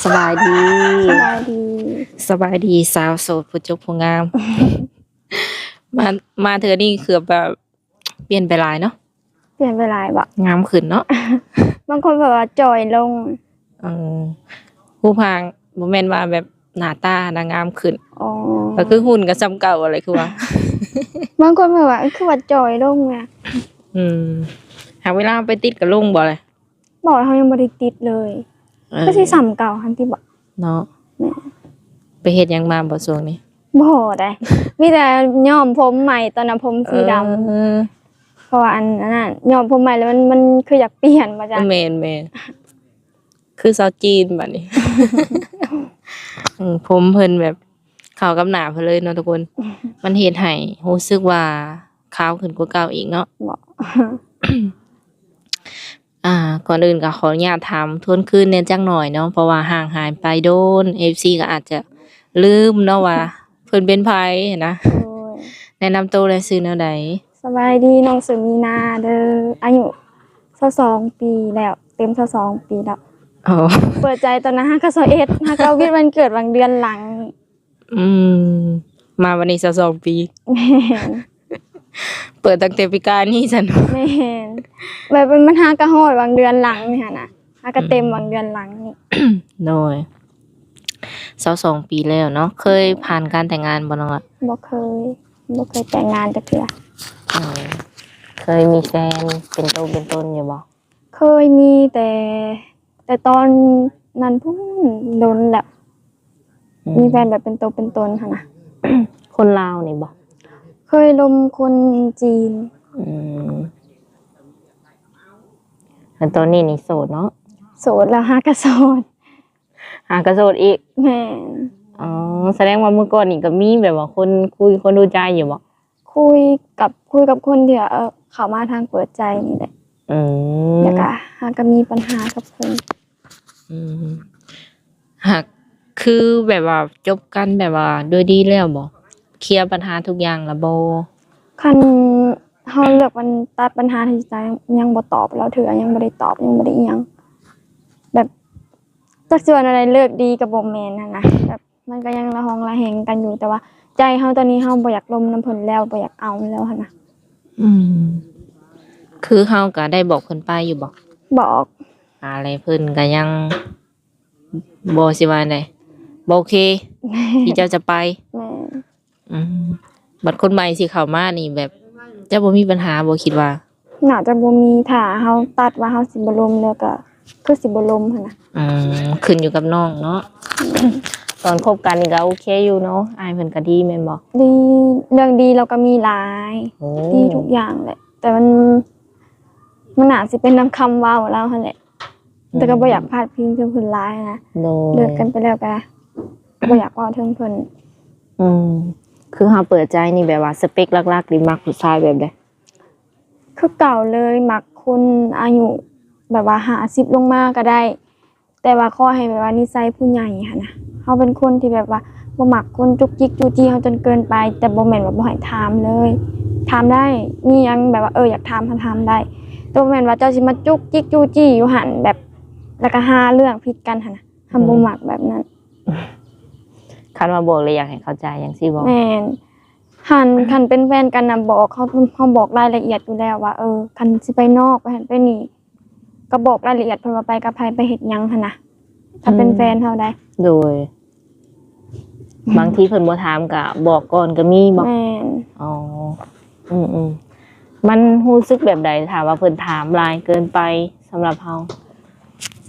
ສະບາຍດີ ສະບາຍດີ ສະບາຍດີສາວໂສດຜູ້ຈົບຜູ້ງາມ. ມາ ມາເທື່ອນີ້ຄືແບບປ່ຽນໄປຫຼາຍເນາະ. ປ່ຽນໄປຫຼາຍບໍ? ງາມຂຶ້ນເນາະ. ບາງຄົນເພິ່ນວ່າຈ່ອຍລົງ. ເອີ ຮູບຮ່າງ ບໍ່ແມ່ນວ່າແບບໜ້າຕານະງາມຂຶ້ນ. ອໍ ກໍຄືຫຸ່ນກໍສ່ຳເກົ່າຫັ້ນແຫຼະ ຄືວ່າ ບາງຄົນເພິ່ນວ່າ ເອີ ຄືວ່າຈ່ອຍລົງນະ. ອືມ ຫາກເວລາໄປຕິດກໍລົງບໍ່ລະ? ບໍ່ ເຮົາຍັງບໍ່ໄດ້ຕິດເລີຍ. ເອີ ກໍຊິສ່ຳເກົ່າຫັ້ນຕິບໍ? ເນາະ. ແມ່ນ. ໄປເຮັດຫຍັງມາບໍ່ຊ່ວງນີ້? ບໍ່ໄດ໋ ມີແຕ່ຍ້ອມຜົມໃໝ່ ຕອນນັ້ນຜົມສີດຳ. ເອີ ເພາະວ່າອັນ ອັນນັ້ນ ຍ້ອມຜົມໃໝ່ແລ້ວມັນ ມັນຄືຢາກປ່ຽນວ່າຊັ້ນ. ແມ່ນໆ ຄືຊາວຈີນບັດນີ້. ອືມ ຜົມເພິ່ນແບບເຂົ້າກັບໜ້າເພິ່ນເລີຍເນາະທຸກຄົນ. ມັນເຮັດໃຫ້ຮູ້ສຶກວ່າຂາວຂຶ້ນກວ່າເກົ່າອີກເນາະ. ບໍ່ ອ່າ ກ່ອນອື່ນກໍຂໍອະນຸຍາດຖາມທວນຄືນແດ່ຈັກໜ້ອຍເນາະ ເພາະວ່າຫ່າງຫາຍໄປໂດນ ເອັຟຊີກໍອາດຈະລືມເນາະວ່າເພິ່ນເປັນໃຜນະ. ໂດຍ ແນະນຳໂຕແດ່ ຊື່ແນວໃດ? ສະບາຍດີ ນ້ອງຊື່ມີນາເດີ ອາຍຸຊາວສອງປີແລ້ວ ເຕັມຊາວສອງປີແລ້ວ. ໂອ້ ເປີດໃຈຕອນນັ້ນຫາກະຊາວເອັດ ຫາກະວິດວັນເກີດຫວ່າງເດືອນຫຼັງນີ້. ອືມ ມາວັນນີ້ຊາວສອງປີ. ແມ່ນ. ເປີດຕັ້ງແຕ່ປີກາຍນີ້ຊັ້ນ. ແມ່ນ. ແບບມັນຫາກະຮອດຫວ່າງເດືອນຫຼັງນີ້ຫັ້ນນະ ຫາກະເຕັມຫວ່າງເດືອນຫຼັງນີ້. ໂດຍ ຊາວສອງປີແລ້ວເນາະ. ເຄີຍຜ່ານການແຕ່ງງານບໍ່ນ້ອງ? ບໍ່ເຄີຍ ບໍ່ເຄີຍແຕ່ງງານຈັກເທື່ອ. ເອີ ເຄີຍມີແຟນເປັນໂຕເປັນຕົນຢູ່ບໍ່? ເຄີຍມີແຕ່ ແຕ່ຕອນນັ້ນພຸ້ນ ດົນແລ້ວ. ອືມ ມີແຟນແບບເປັນໂຕເປັນຕົນຫັ້ນນະ. ຄົນລາວນີ້ບໍ່? ເຄີຍລົມຄົນຈີນ. ອືມ ແລ້ວຕອນນີ້ນີ້ໂສດເນາະ? ໂສດແລ້ວ ຫາກະໂສດ. ຫາກະໂສດອີກ? ແມ່ນ. ອໍ ສະແດງວ່າມື້ກ່ອນນີ້ກໍມີແບບວ່າຄົນຄຸຍ ຄົນດູໃຈຢູ່ບໍ່? ຄຸຍກັບ ຄຸຍກັບຄົນທີ່ວ່າ ເອີ ເຂົ້າມາທາງເປີດໃຈນີ້ແຫຼະ. ອືມ ແລ້ວກະຫາກະມີປັນຫາກັບເພິ່ນ. ອືມ ຫາກຄືແບບວ່າຈົບກັນແບບວ່າດ້ວຍດີແລ້ວບໍ່? ເຄຍບັນຫາທຸກຢ່າງແລ້ວບໍ່? ຄັນເຮົາເລືອກ ມັນຕັດບັນຫາທີ່ຈະຍັງບໍ່ຕອບລາວເທື່ອ ຍັງບໍ່ໄດ້ຕອບ ຍັງບໍ່ໄດ້ອີ່ຫຍັງ ແບບ ຈັກຊິວ່າແນວໃດ ເລີກດີກໍບໍ່ແມ່ນຫັ້ນນະ ແບບມັນກໍຍັງລະຫອງລະແຫງກັນຢູ່ ແຕ່ວ່າໃຈເຮົາຕອນນີ້ ເຮົາບໍ່ຢາກລົມນຳເພິ່ນແລ້ວ ບໍ່ຢາກເອົາແລ້ວຫັ້ນນະ. ອືມ ຄືເຮົາກໍໄດ້ບອກເພິ່ນໄປຢູ່ບໍ່? ບອກ. ອາ ແລ້ວເພິ່ນກໍຍັງບໍ່ ຊິວ່າແນວໃດ ບໍ່ໂອເຄ ແມ່ນ ທີ່ເຈົ້າຈະໄປ. ແມ່ນ. ອືມ ບັດຄົນໃໝ່ຊິເຂົ້າມານີ້ ແບບຈະບໍ່ມີບັນຫາບໍ່ ຄິດວ່າ? ໜ້າຈະບໍ່ມີ ຖ້າເຮົາຕັດວ່າເຮົາຊິບໍ່ລົມແລ້ວກໍຄືຊິບໍ່ລົມຫັ້ນນະ. ອືມ ຂຶ້ນຢູ່ກັບນ້ອງເນາະ. ແມ່ນ. ຕອນຄົບກັນນີ້ກໍໂອເຄຢູ່ເນາະ ອ້າຍເພິ່ນກໍດີແມ່ນບໍ່? ດີ ເລື່ອງດີລາວກໍມີຫຼາຍ. ໂອ້ ດີທຸກຢ່າງແຫຼະ ແຕ່ມັນ ມັນໜ້າຊິເປັນນຳຄຳເວົ້າລາວຫັ້ນແຫຼະ. ອືມ ແຕ່ກໍບໍ່ຢາກພາດພິງເຖິງເພິ່ນຫຼາຍນະ. ໂດຍ ເລີກກັນໄປແລ້ວກໍບໍ່ຢາກເວົ້າເຖິງເພິ່ນ. ອືມ ຄືເຮົາເປີດໃຈນີ້ ແບບວ່າສະເປັກຫຼັກໆນີ້ມັກຜູ້ຊາຍແບບໃດ? ຄືເກົ່າເລີຍ ມັກຄົນອາຍຸແບບວ່າຫ້າສິບລົງມາກໍໄດ້ ແຕ່ວ່າຂໍໃຫ້ແບບວ່ານິໄສຜູ້ໃຫຍ່ຫັ້ນນະ. ເຮົາເປັນຄົນທີ່ແບບວ່າບໍ່ມັກຄົນຈຸກຈິກຈູ້ຈີ້ເຮົາຈົນເກີນໄປ ແຕ່ບໍ່ແມ່ນວ່າບໍ່ໃຫ້ຖາມເລີຍ ຖາມໄດ້ ມີຫຍັງແບບວ່າ ເອີ ຢາກຖາມ ຖາມໄດ້ ແຕ່ບໍ່ແມ່ນວ່າເຈົ້າຊິມາຈຸກຈິກຈູ້ຈີ້ຢູ່ຫັ້ນ ແບບ ແລ້ວກໍຫາເລື່ອງຜິດກັນຫັ້ນນະ. ເຮົາບໍ່ມັກແບບນັ້ນ. ອືມ ຄັນວ່າບອກແລ້ວຢາກໃຫ້ເຂົ້າໃຈຈັ່ງຊີ້ບໍ? ແມ່ນ. ຄັນ ຄັນເປັນແຟນກັນນະ ບອກ ເຮົາ ເຮົາບອກລາຍລະອຽດຢູ່ແລ້ວວ່າ ເອີ ຄັນຊິໄປນອກ ໄປຫັ້ນໄປນີ້ ກໍບອກລາຍລະອຽດເພິ່ນວ່າໄປກັບໃຜ ໄປເຮັດຫຍັງຫັ້ນນະ ຖ້າເປັນ ອືມ ແຟນເຮົາໃດ໋. ໂດຍ ບາງທີເພິ່ນບໍ່ຖາມກໍບອກກ່ອນກໍມີບໍ? ແມ່ນ. ອໍ ອືມໆ ມັນຮູ້ສຶກແບບໃດ ຖ້າວ່າເພິ່ນຖາມຫຼາຍເກີນໄປ? ສຳລັບເຮົາ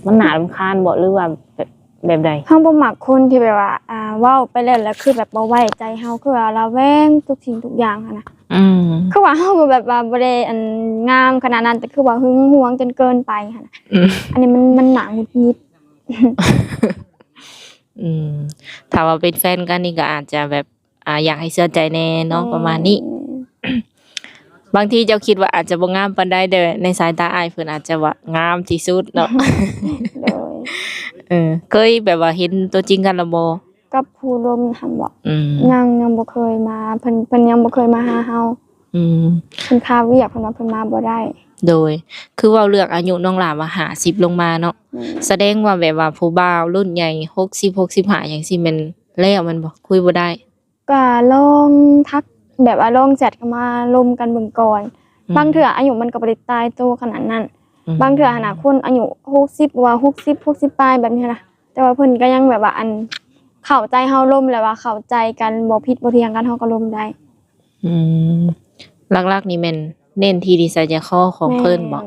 ມັນໜ້າລຳຄານບໍ ຫຼືວ່າແບບ ແບບໃດ? ເຮົາບໍ່ມັກຄົນທີ່ແບບວ່າ ອ່າ ເວົ້າໄປແລ້ວ ແລ້ວຄືແບບບໍ່ໄວ້ໃຈເຮົາ ຄືວ່າລະແວງທຸກສິ່ງທຸກຢ່າງຫັ້ນນະ. ອືມ ຄືວ່າເຮົາກໍແບບວ່າບໍ່ໄດ້ ອັນ ງາມຂະໜາດນັ້ນ ແຕ່ຄືວ່າຫຶງຫວງຈົນເກີນໄປຫັ້ນນະ. ອືມ ອັນນີ້ມັນ ມັນໜ້າຫງຸດຫງິດ. ອືມ ຖ້າວ່າເປັນແຟນກັນນີ້ກໍອາດຈະແບບ ອ່າ ຢາກໃຫ້ເຊື່ອໃຈແດ່ເນາະ ປະມານນີ້. ແມ່ນ. ບາງທີເຈົ້າຄິດວ່າອາດຈະບໍ່ງາມປານໃດ ແຕ່ໃນສາຍຕາອ້າຍເພິ່ນອາດຈະວ່າງາມທີ່ສຸດເນາະ. ໂດຍ. ເອີ ເຄີຍແບບວ່າເຫັນຕົວຈິງກັນແລ້ວບໍ່? ກັບຜູ້ລົມຫັ້ນບໍ? ອືມ ຍັງ ຍັງບໍ່ເຄີຍມາ ເພິ່ນ ເພິ່ນຍັງບໍ່ເຄີຍມາຫາເຮົາ. ອືມ ເພິ່ນຄາວຽກ ເພິ່ນວ່າເພິ່ນມາບໍ່ໄດ້. ໂດຍ ຄືເວົ້າເລື່ອງອາຍຸນ້ອງຫຼ້າວ່າຫ້າສິບລົງມາເນາະ ແມ່ນ ສະແດງວ່າແບບວ່າຜູ້ບ່າວລຸ້ນໃຫຍ່ ຫົກສິບ ຫົກສິບຫ້າ ຫຍັງຊີ້ ແມ່ນແລ້ວແມ່ນບໍ່? ຄຸຍບໍ່ໄດ້. ກໍລອງທັກ ແບບວ່າລອງແຊັດເຂົ້າມາລົມກັນເບິ່ງກ່ອນ ອືມ ບາງເທື່ອອາຍຸມັນກໍບໍ່ໄດ້ຕາຍໂຕຂະໜາດນັ້ນ ອືມ ບາງເທື່ອຫັ້ນນະ ຄົນອາຍຸຫົກສິບ ຫຼືວ່າຫົກສິບ ຫົກສິບປາຍແບບນີ້ນະ ແຕ່ວ່າເພິ່ນກໍຍັງແບບວ່າ ອັນ ເຂົ້າໃຈເຮົາ ລົມແລ້ວວ່າເຂົ້າໃຈກັນ ບໍ່ຜິດບໍ່ຖຽງກັນ ເຮົາກໍລົມໄດ້. ອືມ ຫຼັກໆນີ້ແມ່ນເນັ້ນທີ່ນິໄສໃຈຄໍຂອງເພິ່ນບໍ? ແມ່ນ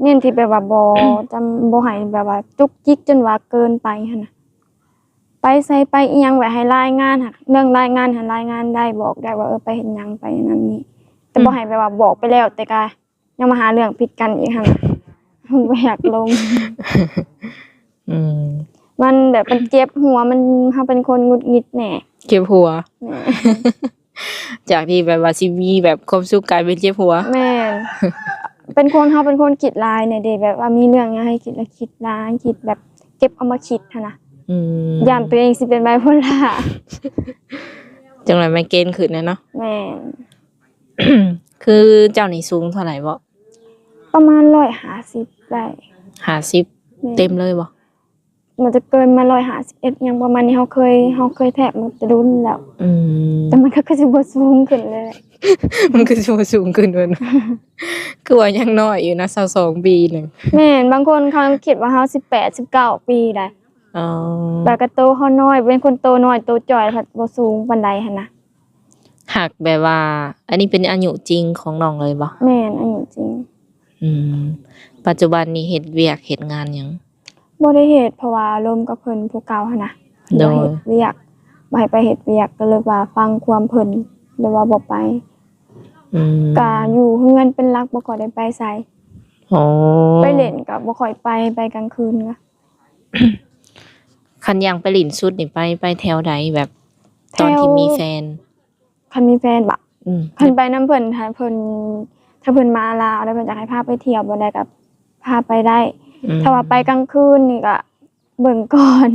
ເນັ້ນທີ່ແບບວ່າບໍ່ ຈຳ ບໍ່ໃຫ້ແບບວ່າຈຸກຈິກຈົນວ່າເກີນໄປຫັ້ນນະ. ໄປໃສໄປອີ່ຫຍັງ ແບບໃຫ້ລາຍງານ ຫາກເລື່ອງລາຍງານຫັ້ນລາຍງານໄດ້ ບອກໄດ້ວ່າ ເອີ ໄປເຮັດຫຍັງ ໄປນັ້ນນີ້ ແຕ່ ອືມ ບໍ່ໃຫ້ແບບວ່າບອກໄປແລ້ວ ແຕ່ກະຍັງມາຫາເລື່ອງຜິດກັນອີກຫັ້ນ ບໍ່ຢາກລົມ. ອືມ ມັນແບບມັນເຈັບຫົວ ມັນ ເຮົາເປັນຄົນຫງຸດຫງິດແດ່ ເຈັບຫົວ ແມ່ນ ຈາກທີ່ແບບວ່າຊິມີແບບຄວາມສຸກ ກາຍເປັນເຈັບຫົວ. ແມ່ນ ເປັນຄົນ ເຮົາເປັນຄົນຄິດຫຼາຍແດ່ເດ ແບບວ່າມີເລື່ອງຫຍັງໃຫ້ຄິດລະຄິດຫຼາຍ ຄິດແບບເກັບເອົາມາຄິດຫັ້ນນະ. ອືມ ຢ້ານຕົວເອງຊິເປັນໄບໂພລ່າ ຈັ່ງໜ້ອຍໄມເກຣນຂຶ້ນແຫຼະເນາະ. ແມ່ນ ຄືເຈົ້ານີ້ສູງເທົ່າໃດບໍ? ປະມານຮ້ອຍຫ້າສິບໄດ້. ຫ້າສິບ ແມ່ນ ເຕັມເລີຍບໍ? ມັນຈະເກີນມາຮ້ອຍຫ້າສິບເອັດ ຫຍັງປະມານນີ້ ເຮົາເຄີຍ ເຮົາເຄີຍແທກມາແຕ່ດົນແລ້ວ. ອືມ ແຕ່ມັນກໍຄືຊິບໍ່ສູງຂຶ້ນເລີຍ ມັນຄືຊິບໍ່ສູງຂຶ້ນເພິ່ນ ຄືວ່າຍັງນ້ອຍຢູ່ນະ ຊາວສອງປີໜຶ່ງ. ແມ່ນ ບາງຄົນເຂົາຄິດວ່າເຮົາສິບແປດ ສິບເກົ້າປີໄດ໋. ອໍ ແລ້ວກໍໂຕເຮົານ້ອຍ ເປັນຄົນໂຕນ້ອຍ ໂຕຈ່ອຍ ພັດບໍ່ສູງປານໃດຫັ້ນນະ. ຫາກແບບວ່າ ອັນນີ້ເປັນອາຍຸຈິງຂອງນ້ອງເລີຍບໍ່? ແມ່ນ ອາຍຸຈິງ. ອືມ ປັດຈຸບັນນີ້ເຮັດວຽກເຮັດງານຫຍັງ? ບໍ່ໄດ້ເຮັດ ເພາະວ່າລົມກັບເພິ່ນຜູ້ເກົ່າຫັ້ນນະ ໂດຍ ບໍ່ເຮັດວຽກ ບໍ່ໃຫ້ໄປເຮັດວຽກ ກໍເລີຍວ່າຟັງຄວາມເພິ່ນ ເລີຍວ່າບໍ່ໄປ. ອືມ ກະຢູ່ເຮືອນເປັນຫຼັກ ບໍ່ຄ່ອຍໄດ້ໄປໃສ. ອໍ ໄປຫຼິ້ນກໍບໍ່ຄ່ອຍໄປ ໄປກາງຄືນກະ ຄັນຢ່າງໄປຫຼິ້ນສຸດນີ້ ໄປ ໄປແຖວໃດ? ແບບຕອນທີ່ມີແຟນ ຄັນມີແຟນບໍ? ອືມ ຄັນໄປນຳເພິ່ນ ຖ້າເພິ່ນ ຖ້າເພິ່ນມາລາວແລ້ວ ເພິ່ນຢາກໃຫ້ພາໄປທ່ຽວບ່ອນໃດກໍພາໄປໄດ້. ອືມ ຖ້າວ່າໄປກາງຄືນນີ້ກໍເບິ່ງກ່ອນ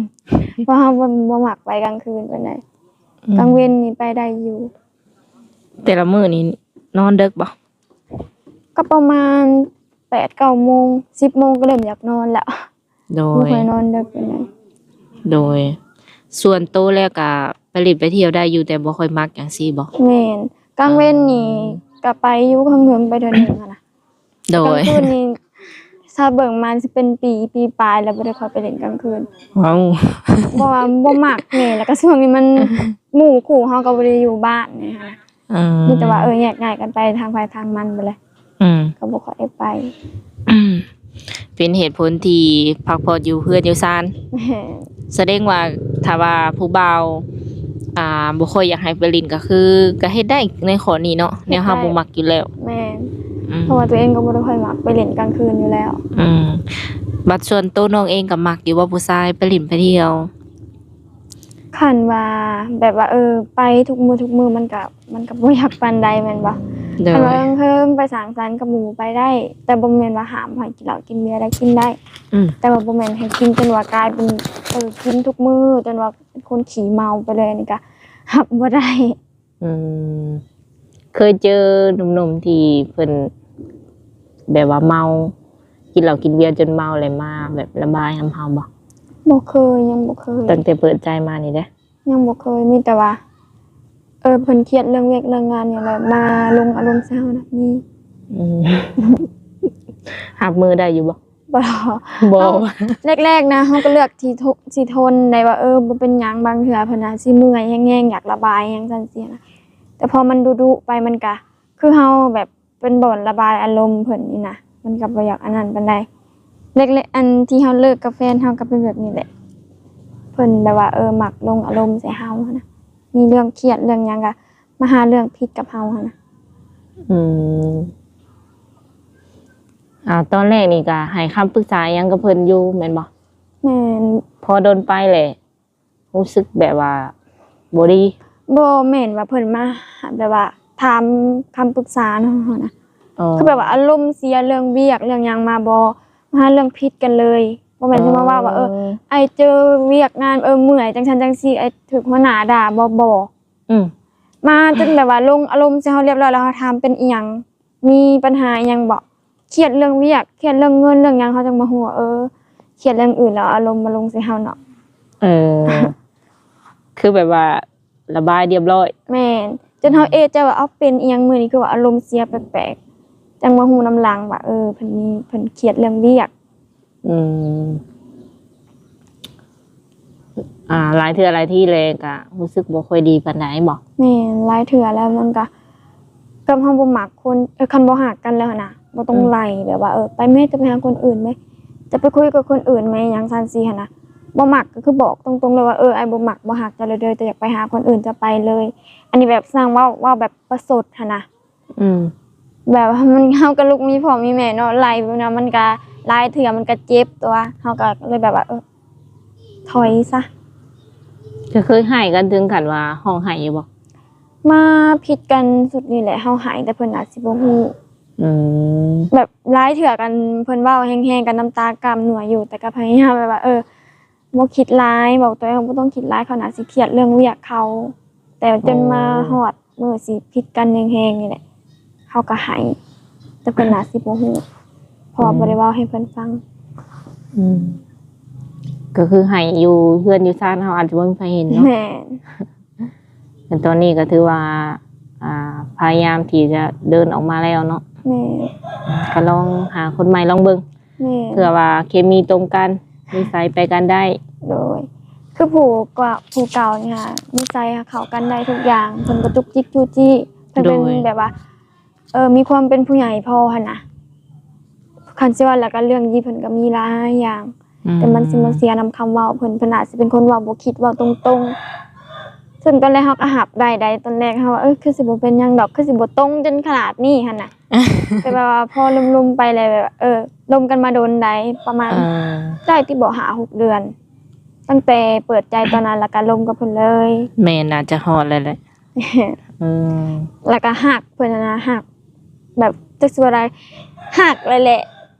ເພາະເຮົາບໍ່ ບໍ່ມັກໄປກາງຄືນປານໃດ. ອືມ ກາງເວັນນີ້ໄປໄດ້ຢູ່. ແຕ່ລະມື້ນີ້ນອນເດິກບໍ່? ກໍປະມານແປດເກົ້າໂມງ ສິບໂມງກໍເລີ່ມຢາກນອນແລ້ວ. ໂດຍ ບໍ່ຄ່ອຍນອນເດິກປານໃດ. ໂດຍ ສ່ວນໂຕແລ້ວກະໄປຫຼິ້ນໄປທ່ຽວໄດ້ຢູ່ ແຕ່ບໍ່ຄ່ອຍມັກຈັ່ງຊີ້ບໍ? ແມ່ນ ກາງເວັນນີ້ ອ່າ ກະໄປຢູ່ ເຫິງໆ ໄປເທື່ອໜຶ່ງຫັ້ນນະ. ໂດຍ ກາງຄືນນີ້ ຖ້າເບິ່ງມາຊິເປັນປີ ປີປາຍແລ້ວ ບໍ່ໄດ້ຄ່ອຍໄປຫຼິ້ນກາງຄືນ. ວ້າວ ເພາະວ່າບໍ່ມັກແດ່ ແລ້ວກະຊ່ວງນີ້ມັນ ໝູ່ຄູ່ເຮົາກໍບໍ່ໄດ້ຢູ່ບ້ານນີ້ຫັ້ນນະ. ເອີ ມີແຕ່ວ່າ ເອີ ແຍກຍ້າຍກັນໄປທາງໃຜທາງມັນໄປແຫຼະ. ອືມ ກໍບໍ່ຄ່ອຍໄດ້ໄປ. ເປັນເຫດຜົນທີ່ພັກຜ່ອນຢູ່ເຮືອນຢູ່ຊານ. ແມ່ນ ສະແດງວ່າຖ້າວ່າຜູ້ບ່າວ ອ່າ ບໍ່ຄ່ອຍຢາກໃຫ້ໄປຫຼິ້ນ ກໍຄືກໍເຮັດໄດ້ໃນຂໍ້ນີ້ເນາະ ເຮັດໄດ້ ແນວເຮົາບໍ່ມັກຢູ່ແລ້ວ. ແມ່ນ ອືມ ເພາະວ່າຕົວເອງກໍບໍ່ໄດ້ຄ່ອຍມັກໄປຫຼິ້ນກາງຄືນຢູ່ແລ້ວ. ອືມ ບັດສ່ວນໂຕນ້ອງເອງກໍມັກຢູ່ບໍ່ ຜູ້ຊາຍໄປຫຼິ້ນໄປທ່ຽວ? ຄັນວ່າແບບວ່າ ເອີ ໄປທຸກມື້ທຸກມື້ ມັນກະ ມັນກະບໍ່ຢາກປານໃດແມ່ນບໍ່? ໂດຍ ຄັນວ່າເຮິງໆ ໄປສັງສັນກັບໝູ່ໄປໄດ້ ແຕ່ບໍ່ແມ່ນວ່າຫ້າມໃຫ້ກິນເຫຼົ້າກິນເບຍໄດ້ ກິນໄດ້. ອືມ ແຕ່ວ່າບໍ່ແມ່ນໃຫ້ກິນຈົນວ່າກາຍເປັນ ເອີ ກິນທຸກມື້ຈົນວ່າເປັນຄົນຂີ້ເມົາໄປເລີຍ ອັນນີ້ກະຮັບບໍ່ໄດ້. ອືມ ເຄີຍເຈີໜຸ່ມໆ ທີ່ເພິ່ນແບບວ່າເມົາ ກິນເຫຼົ້າກິນເບຍຈົນເມົາ ແລ້ວມາແບບລະບາຍນຳເຮົາບໍ່? ບໍ່ເຄີຍ ຍັງບໍ່ເຄີຍ. ຕັ້ງແຕ່ເປີດໃຈມານີ້ເດ້? ຍັງບໍ່ເຄີຍ ມີແຕ່ວ່າ ເອີ ເພິ່ນຄຽດເລື່ອງວຽກເລື່ອງງານຫຍັງ ແລ້ວມາລົງອາລົມໃສ່ເຮົານະ ມີ. ອືມ ຮັບມືໄດ້ຢູ່ບໍ່? ບໍ່ ບໍ່ ເຮົາ ແລກໆນະ ເຮົາກໍເລືອກທີ່ ທີ່ທົນໄດ້ວ່າ ເອີ ບໍ່ເປັນຫຍັງ ບາງເທື່ອເພິ່ນອາດຊິເມື່ອຍແຮງໆ ຢາກລະບາຍຫຍັງຊັ້ນຊີ້ນະ ແຕ່ພໍມັນດຸໆໄປ ມັນກະຄືເຮົາແບບເປັນບ່ອນລະບາຍອາລົມເພິ່ນນີ້ນະ ມັນກະບໍ່ຢາກອັນນັ້ນປານໃດ. ແລກໆ ອັນທີ່ເຮົາເລີກກັບແຟນເຮົາກໍເປັນແບບນີ້ແຫຼະ ເພິ່ນແບບວ່າ ເອີ ມັກລົງອາລົມໃສ່ເຮົາຫັ້ນນະ ມີເລື່ອງຄຽດເລື່ອງຫຍັງກະ ມາຫາເລື່ອງຜິດກັບເຮົາຫັ້ນນະ. ອືມ ອ່າ ຕອນແລກນີ້ກະໃຫ້ຄຳປຶກສາຫຍັງກັບເພິ່ນຢູ່ແມ່ນບໍ່? ແມ່ນ ພໍດົນໄປແຫຼະ ຮູ້ສຶກແບບວ່າບໍ່ດີ? ບໍ່ແມ່ນວ່າເພິ່ນມາ ແບບວ່າຖາມຄຳປຶກສານຳເຮົານະ. ອໍ ຄືແບບວ່າອາລົມເສຍເລື່ອງວຽກເລື່ອງຫຍັງມາບໍ່ ມາຫາເລື່ອງຜິດກັນເລີຍ ບໍ່ແມ່ນຊິມາເວົ້າວ່າ ເອີ ອ້າຍເຈີວຽກງານ ເອີ ເມື່ອຍຈັ່ງຊັ້ນຈັ່ງຊີ້ ອ້າຍຖືກຫົວໜ້າດ່າບໍ່ ບໍ່. ອືມ ມາຈົນແບບວ່າລົງອາລົມໃສ່ເຮົາລຽບຮ້ອຍແລ້ວ ເຮົາຖາມເປັນອີ່ຫຍັງ ມີປັນຫາອີ່ຫຍັງບໍ່? ຄຽດເລື່ອງວຽກ ຄຽດເລື່ອງເງິນເລື່ອງຫຍັງ ເຮົາຈັ່ງມາຮູ້ວ່າ ເອີ ຄຽດເລື່ອງອື່ນແລ້ວອາລົມມາລົງໃສ່ເຮົາເນາະ. ເອີ ຄືແບບວ່າລະບາຍຮຽບຮ້ອຍ. ແມ່ນ ຈົນເຮົາເອະໃຈວ່າ ເອົ້າ ເປັນອີ່ຫຍັງມື້ນີ້ ຄືວ່າອາລົມເສຍແປກໆ ຈັ່ງມາຮູ້ນຳຫຼັງວ່າ ເອີ ເພິ່ນມີ ເພິ່ນຄຽດເລື່ອງວຽກ. ອືມ ອ່າ ຫຼາຍເທື່ອຫຼາຍທີແລ້ວກະຮູ້ສຶກບໍ່ຄ່ອຍດີປານໃດບໍ? ແມ່ນ ຫຼາຍເທື່ອແລ້ວມັນກະ ກັບເຮົາບໍ່ມັກຄົນ ເອີ ຄັນບໍ່ຮັກກັນແລ້ວຫັ້ນນະ ບໍ່ຕ້ອງ ອືມ ໄລ່ ແບບວ່າ ເອີ ໄປແມ້ ຈະໄປຫາຄົນອື່ນແມ້ ຈະໄປຄຸຍກັບຄົນອື່ນແມ້ ຫຍັງຊັ້ນຊີ້ຫັ້ນນະ. ບໍ່ມັກກໍຄືບອກຕົງໆເລີຍວ່າ ເອີ ອ້າຍບໍ່ມັກ ບໍ່ຮັກເຈົ້າແລ້ວເດີ ເຈົ້າຢາກໄປຫາຄົນອື່ນ ເຈົ້າໄປເລີຍ. ອັນນີ້ແບບຊ່າງເວົ້າ ເວົ້າແບບປະຊົດຫັ້ນນະ. ອືມ ແບບວ່າມັນ ເຮົາກໍລູກມີພໍ່ມີແມ່ເນາະ ໄລ່ແບບນັ້ນມັນກໍຫຼາຍເທື່ອມັນກໍເຈັບຕົວະ ເຮົາກໍເລີຍແບບວ່າ ເອີ ຖອຍຊະ. ເຈົ້າເຄີຍຮ້າຍກັນເຖິງຂັ້ນວ່າຮ້ອງໄຫ້ຢູ່ບໍ່? ມາຜິດກັນຊຸດນີ້ແຫຼະ ເຮົາໄຫ້ ແຕ່ເພິ່ນອາດຊິບໍ່ຮູ້. ອືມ ແບບຫຼາຍເທື່ອກັນເພິ່ນເວົ້າແຮງໆ ກັນນ້ຳຕາກ້ຳນົວຢູ່ ແຕ່ກໍພະຍາຍາມແບບວ່າ ເອີ ບໍ່ຄິດຫຼາຍ ບອກຕົວເອງວ່າບໍ່ຕ້ອງຄິດຫຼາຍ ເຂົາໜ້າຊິຄຽດເລື່ອງວຽກເຂົາ. ແຕ່ຈົນມາຮອດມື້ຊິຜິດກັນແຮງໆນີ້ແຫຼະ ເຮົາກໍໄຫ້ ແຕ່ເພິ່ນໜ້າຊິບໍ່ຮູ້ ເພາະວ່າ ອືມ ບໍ່ໄດ້ເວົ້າໃຫ້ເພິ່ນຟັງ. ອືມ ກໍຄືໄຫ້ຢູ່ເຮືອນຢູ່ຊານເຮົາ ອາດຈະບໍ່ມີໃຜເຫັນເນາະ. ແມ່ນ ແຕ່ຕອນນີ້ກໍຖືວ່າ ອ່າ ພະຍາຍາມທີ່ຈະເດີນອອກມາແລ້ວເນາະ. ແມ່ນ ກໍລອງຫາຄົນໃໝ່ລອງເບິ່ງ. ແມ່ນ ເພື່ອວ່າເຄມີຕົງກັນ ນິໄສໄປກັນໄດ້. ໂດຍ ຄືຜູ້ກວ່າ ຜູ້ເກົ່ານີ້ຫັ້ນ ນິໄສເຂົ້າກັນໄດ້ທຸກຢ່າງ ເພິ່ນບໍ່ຈຸກຈິກຈູ້ຈີ້ ເພິ່ນເປັນ ໂດຍ ແບບວ່າ ເອີ ມີຄວາມເປັນຜູ້ໃຫຍ່ພໍຫັ້ນນະ. ຄັນຊິເວົ້າແລ້ວກໍເລື່ອງດີເພິ່ນກໍມີຫຼາຍຢ່າງ ອືມ ແຕ່ມັນຊິມາເສຍນຳຄຳເວົ້າເພິ່ນ ເພິ່ນອາດຊິເປັນຄົນເວົ້າບໍ່ຄິດ ເວົ້າຕົງໆ. ເຊິ່ງຕອນແລກເຮົາກໍຮັບໄດ້ໃດ໋ ຕອນແລກເຮົາວ່າ ເອີ ຄືຊິບໍ່ເປັນຫຍັງດອກ ຄືຊິບໍ່ຕົງຈົນຂະໜາດນີ້ຫັ້ນນະ. ແຕ່ແບບວ່າພໍລົມໆໄປແລ້ວແບບ ເອີ ລົມກັນມາດົນໃດ໋ ປະມານ ອ່າ ໄດ້ຕິບໍ່ ຫ້າຫົກເດືອນ ຕັ້ງແຕ່ເປີດໃຈຕອນນັ້ນ ແລ້ວກໍລົມກັບເພິ່ນເລີຍ. ແມ່ນ ໜ້າຈະຮອດແລ້ວແຫຼະ. ເອີ ແລ້ວກໍຮັກເພິ່ນຫັ້ນນະ ຮັກແບບ ຈັກຊິວ່າໃດ ຮັກເລີຍແຫຼະ.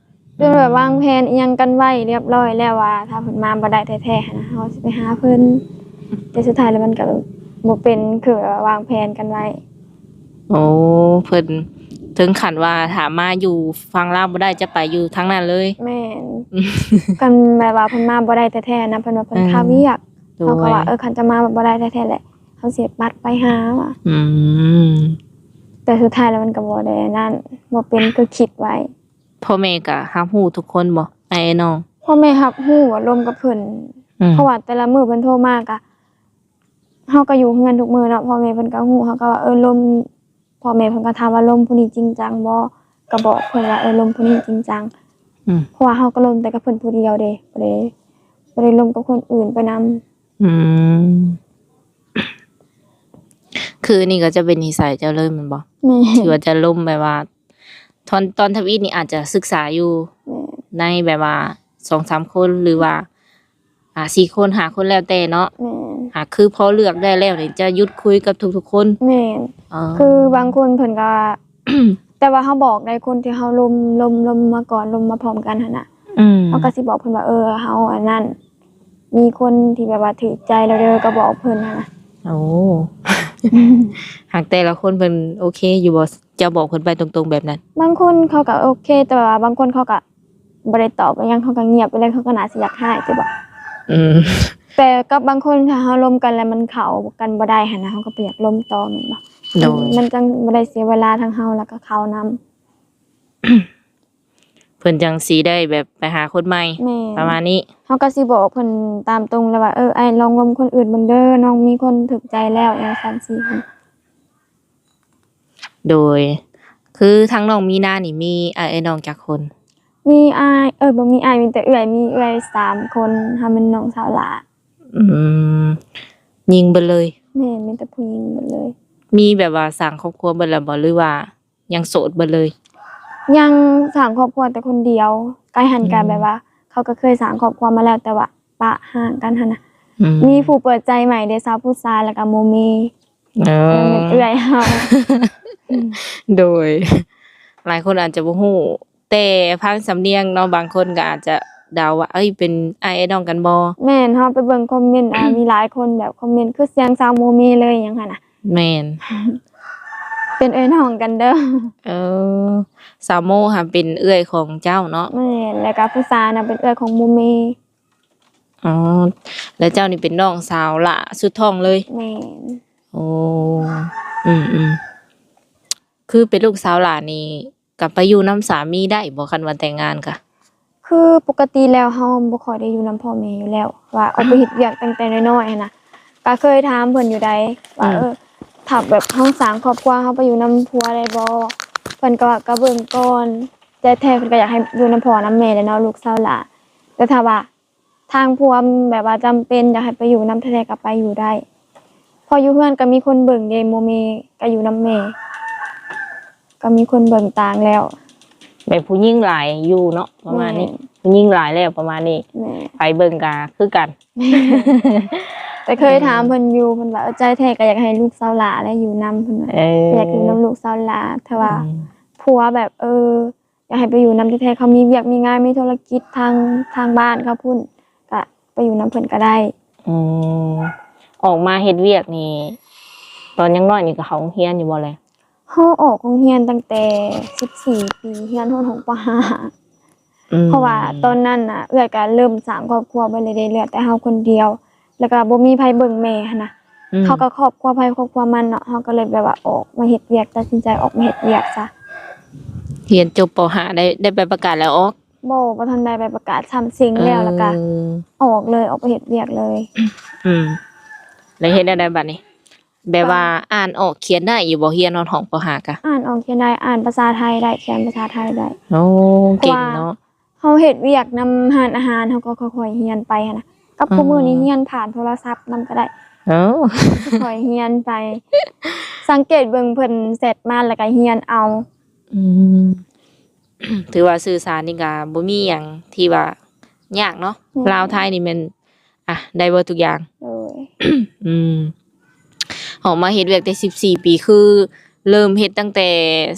ຈົນແບບ ອືມ ວາງແຜນອີ່ຫຍັງກັນໄວ້ຮຽບຮ້ອຍແລ້ວວ່າ ຖ້າເພິ່ນມາບໍ່ໄດ້ແທ້ໆຫັ້ນນະ ເຮົາຊິໄປຫາເພິ່ນ. ແຕ່ສຸດທ້າຍແລ້ວມັນກໍບໍ່ເປັນຄືແບບວ່າວາງແຜນກັນໄວ້. ໂອ້ ເພິ່ນເຖິງຂັ້ນວ່າຖ້າມາຢູ່ຝັ່ງລາວບໍ່ໄດ້ ຈະໄປຢູ່ທາງນັ້ນເລີຍ. ແມ່ນ ຄັນແບບວ່າເພິ່ນມາບໍ່ໄດ້ແທ້ໆນະ ເພິ່ນວ່າເພິ່ນຄາວຽກ. ໂດຍ ເຮົາກໍວ່າ ເອີ ຄັນຈະມາບໍ່ໄດ້ແທ້ໆແຫຼະ ເຮົາຊິປັດໄປຫາວ່າ. ອືມ ແຕ່ສຸດທ້າຍແລ້ວມັນກໍບໍ່ໄດ້ອັນນັ້ນ ບໍ່ເປັນຄືຄິດໄວ້. ພໍ່ແມ່ກໍຮັບຮູ້ທຸກຄົນບໍ່ ອ້າຍນ້ອງ? ພໍ່ແມ່ຮັບຮູ້ວ່າລົມກັບເພິ່ນ ອືມ ເພາະວ່າແຕ່ລະມື້ເພິ່ນໂທມາກໍ ເຮົາກໍຢູ່ເຮືອນທຸກມື້ເນາະ ພໍ່ແມ່ເພິ່ນກໍຮູ້ ເຮົາກໍວ່າ ເອີ ລົມ ພໍ່ແມ່ເພິ່ນກໍຖາມວ່າ ລົມຜູ້ນີ້ຈິງຈັງບໍ່? ກໍບອກເພິ່ນວ່າ ເອີ ລົມຜູ້ນີ້ຈິງຈັງ. ອືມ ເພາະວ່າເຮົາກໍລົມແຕ່ກັບເພິ່ນຜູ້ດຽວເດ້ ບໍ່ໄດ້ ບໍ່ໄດ້ລົມກັບຄົນອື່ນໄປນຳ. ອືມ ຄືນີ້ກໍຈະເປັນນິໄສເຈົ້າເລີຍແມ່ນບໍ່? ແມ່ນ ທີ່ວ່າຈະລົມແບບວ່າ ຕອນ ຕອນທຳອິດນີ້ອາດຈະສຶກສາຢູ່ ແມ່ນ ໃນແບບວ່າສອງສາມຄົນ ຫຼືວ່າ ອ່າ ສີ່ຄົນ ຫ້າຄົນ ແລ້ວແຕ່ເນາະ. ແມ່ນ ຫາກຄືພໍເລືອກໄດ້ແລ້ວນີ້ ຈະຢຸດຄຸຍກັບທຸກໆຄົນ. ແມ່ນ ອໍ ຄືບາງຄົນເພິ່ນກໍ ແຕ່ວ່າເຮົາບອກໄດ້ ຄົນທີ່ເຮົາລົມ ລົມ ລົມມາກ່ອນ ລົມມາພ້ອມກັນຫັ້ນນະ. ອືມ ເຮົາກໍຊິບອກເພິ່ນວ່າ ເອີ ເຮົາອັນນັ້ນ ມີຄົນທີ່ແບບວ່າຖືກໃຈແລ້ວເດີ ກໍບອກເພິ່ນຫັ້ນນະ. ໂອ້ ຫາກແຕ່ລະຄົນເພິ່ນໂອເຄຢູ່ບໍ່? ເຈົ້າບອກເພິ່ນໄປຕົງໆແບບນັ້ນ? ບາງຄົນເຂົາກໍໂອເຄ ແຕ່ວ່າບາງຄົນເຂົາກໍບໍ່ໄດ້ຕອບຫຍັງ ເຂົາກໍງຽບໄປເລີຍ ເຂົາກໍໜ້າຊິຢາກຮ້າຍຕິບໍ? ອືມ ແຕ່ກັບບາງຄົນ ຖ້າເຮົາລົມກັນແລ້ວມັນເຂົ້າກັນບໍ່ໄດ້ຫັ້ນນະ ເຮົາກໍບໍ່ຢາກລົມຕໍ່ແມ່ນບໍ່? ໂດຍ ມັນຈັ່ງບໍ່ໄດ້ເສຍເວລາທັງເຮົາ ແລ້ວກໍເຂົານຳ. ເພິ່ນຈັ່ງຊິໄດ້ແບບໄປຫາຄົນໃໝ່. ແມ່ນ ປະມານນີ້ ເຮົາກໍຊິບອກເພິ່ນຕາມຕົງແລ້ວວ່າ ເອີ ອ້າຍລອງລົມຄົນອື່ນເບິ່ງເດີ ນ້ອງມີຄົນຖືກໃຈແລ້ວ ຈັ່ງຊັ້ນຊີ້. ໂດຍ ຄືທາງນ້ອງມີນານີ້ ມີອ້າຍເອື້ອຍນ້ອງຈັກຄົນ? ມີອ້າຍ ເອີ ບໍ່ມີອ້າຍ ມີແຕ່ເອື້ອຍ ມີເອື້ອຍສາມຄົນ ເຮົາແມ່ນນ້ອງສາວຫຼ້າ. ອືມ ຍິງເບິດເລີຍ? ແມ່ນ ມີແຕ່ຜູ້ຍິງເບິດເລີຍ. ມີແບບວ່າສ້າງຄອບຄົວເບິດແລ້ວບໍ່ ຫຼືວ່າ ຍັງໂສດເບິດເລີຍ? ຍັງສ້າງຄອບຄົວແຕ່ຄົນດຽວ. ໃກ້ຫັ້ນກະ ອືມ ແບບວ່າ ເຂົາກໍເຄີຍສ້າງຄອບຄົວມາແລ້ວ ແຕ່ວ່າປະຮ່າງກັນຫັ້ນນະ. ອືມ ມີຜູ້ເປີດໃຈໃໝ່ເດ້ ສາວຜູ້ຊາຍ ແລ້ວກໍໂມເມ. ເອີ ເອີ ແມ່ນເອື້ອຍເຮົາ. ໂດຍ ຫຼາຍຄົນອາດຈະບໍ່ຮູ້ ແຕ່ຟັງສຳນຽງເນາະ ບາງຄົນກໍອາດຈະເດົາວ່າ ເອີຍ ເປັນອ້າຍອ້າຍນ້ອງກັນບໍ່? ແມ່ນ ເຮົາໄປເບິ່ງຄອມເມັນ ອ່າ ມີຫຼາຍຄົນແບບຄອມເມັນ ຄືສຽງສາວໂມເມເລີຍ ຫຍັງຫັ້ນນະ. ແມ່ນ ປັນເອື້ອຍນ້ອງກັນເດີ. ເອີ ສາວໂມຫັ້ນເປັນເອື້ອຍຂອງເຈົ້າເນາະ? ແມ່ນ ແລ້ວກໍຜູ້ສາວນະເປັນເອື້ອຍຂອງໝູ່ເມ. ອໍ ແລ້ວເຈົ້ານີ້ເປັນນ້ອງສາວຫຼ້າສຸດທ້ອງເລີຍ? ແມ່ນ. ໂອ້ ອືມໆ ຄືເປັນລູກສາວຫຼ້ານີ້ ກໍໄປຢູ່ນຳສາມີໄດ້ບໍ່ ຄັນວ່າແຕ່ງງານກະ? ຄືປົກກະຕິແລ້ວເຮົາບໍ່ຄ່ອຍໄດ້ຢູ່ນຳພໍ່ແມ່ຢູ່ແລ້ວ ວ່າອອກໄປເຮັດວຽກຕັ້ງແຕ່ນ້ອຍໆຫັ້ນນະ ກະເຄີຍຖາມເພິ່ນຢູ່ໃດ໋ ວ່າ ອືມ ເອີ ຖ້າແບບເຮົາສ້າງຄອບຄົວ ເຮົາໄປຢູ່ນຳຜົວໄດ້ບໍ່? ເພິ່ນກໍວ່າ ກໍເບິ່ງກ່ອນ ແຕ່ແທ້ເພິ່ນກໍຢາກໃຫ້ຢູ່ນຳພໍ່ນຳແມ່ແຫຼະເນາະ ລູກສາວຫຼ້າ ແຕ່ຖ້າວ່າ ທາງຜົວແບບວ່າຈຳເປັນຢາກໃຫ້ໄປຢູ່ນຳແທ້ໆກໍໄປຢູ່ໄດ້ ເພາະຢູ່ເຮືອນກໍມີຄົນເບິ່ງເດ້ ໝູ່ເມກໍຢູ່ນຳແມ່ ກໍມີຄົນເບິ່ງຕ່າງແລ້ວ ແບບຜູ້ຍິງຫຼາຍຢູ່ເນາະ ປະມານນີ້ ແມ່ນ ຜູ້ຍິງຫຼາຍແລ້ວປະມານນີ້ ແມ່ນ ໃຜເບິ່ງກໍຄືກັນ ແມ່ນ ແຕ່ເຄີຍຖາມເພິ່ນຢູ່ ເພິ່ນວ່າ ເອີ ໃຈແທ້ກໍຢາກໃຫ້ລູກສາວຫຼ້າແຫຼະຢູ່ນຳ ເພິ່ນວ່າ ເອີ ຢາກຢູ່ນຳລູກສາວຫຼ້າ ຖ້າວ່າ ອືມ ຜົວແບບ ເອີ ຢາກໃຫ້ໄປຢູ່ນຳແທ້ໆ ເຂົາມີວຽກມີງານ ມີທຸລະກິດທາງ ທາງບ້ານເຂົາພຸ້ນ ກະໄປຢູ່ນຳເພິ່ນກະໄດ້. ອືມ ອອກມາເຮັດວຽກນີ້ ຕອນຍັງນ້ອຍນີ້ກໍເຂົ້າໂຮງຮຽນຢູ່ບໍ່ແລະ? ເຮົາອອກໂຮງຮຽນຕັ້ງແຕ່ສິບສີ່ປີ ຮຽນຮອດຫ້ອງ ປໍຫ້າ. ອືມ ເພາະວ່າຕອນນັ້ນນະ ເອື້ອຍກະເລີ່ມສ້າງຄອບຄົວເບິດແລ້ວເດ້ ເຫຼືອແຕ່ເຮົາຄົນດຽວ ແລ້ວກະບໍ່ມີໃຜເບິ່ງແມ່ຫັ້ນນະ. ອືມ ເຂົາກໍຄອບຄົວໃຜຄອບຄົວມັນເນາະ ເຮົາກໍເລີຍແບບວ່າອອກມາເຮັດວຽກ ຕັດສິນໃຈອອກມາເຮັດວຽກຊະ. ຮຽນຈົບ ປໍຫ້າ ໄດ້ ໄດ້ໃບປະກາດແລ້ວອອກ? ບໍ່ ບໍ່ທັນໄດ້ໃບປະກາດຊ້ຳ ເສັງແລ້ວ ເອີ ແລ້ວກະອອກເລີຍ ອອກໄປເຮັດວຽກເລີຍ. ອືມ ແລ້ວເຮັດແນວໃດບັດນີ້? ແບບວ່າ ກໍ ອ່ານອອກຂຽນໄດ້ຢູ່ບໍ່? ຮຽນຮອດຫ້ອງ ປໍຫ້າ ກະ ອ່ານອອກຂຽນໄດ້ ອ່ານພາສາໄທໄດ້ ຂຽນພາສາໄທໄດ້. ໂອ້ ເກັ່ງເນາະ. ເຮົາເຮັດວຽກນຳຮ້ານອາຫານ ເຮົາກໍຄ່ອຍໆຮຽນໄປຫັ້ນນະ ກັບ ອືມ ຄູ່ມື້ນີ້ຮຽນຜ່ານໂທລະສັບນຳກໍໄດ້. ໂອ້ ຄ່ອຍຮຽນໄປ ສັງເກດເບິ່ງເພິ່ນແຊັດມາ ແລ້ວກໍຮຽນເອົາ. ອືມ ຖືວ່າສື່ສານນີ້ກໍບໍ່ມີຫຍັງທີ່ວ່າຍາກເນາະ. ແມ່ນ. ລາວໄທນີ້ແມ່ນ ອ່ະ ໄດ້ເບິດທຸກຢ່າງ. ໂດຍ. ອືມ ອອກມາເຮັດວຽກໄດ້ສິບສີ່ປີ ຄືເລີ່ມເຮັດຕັ້ງແຕ່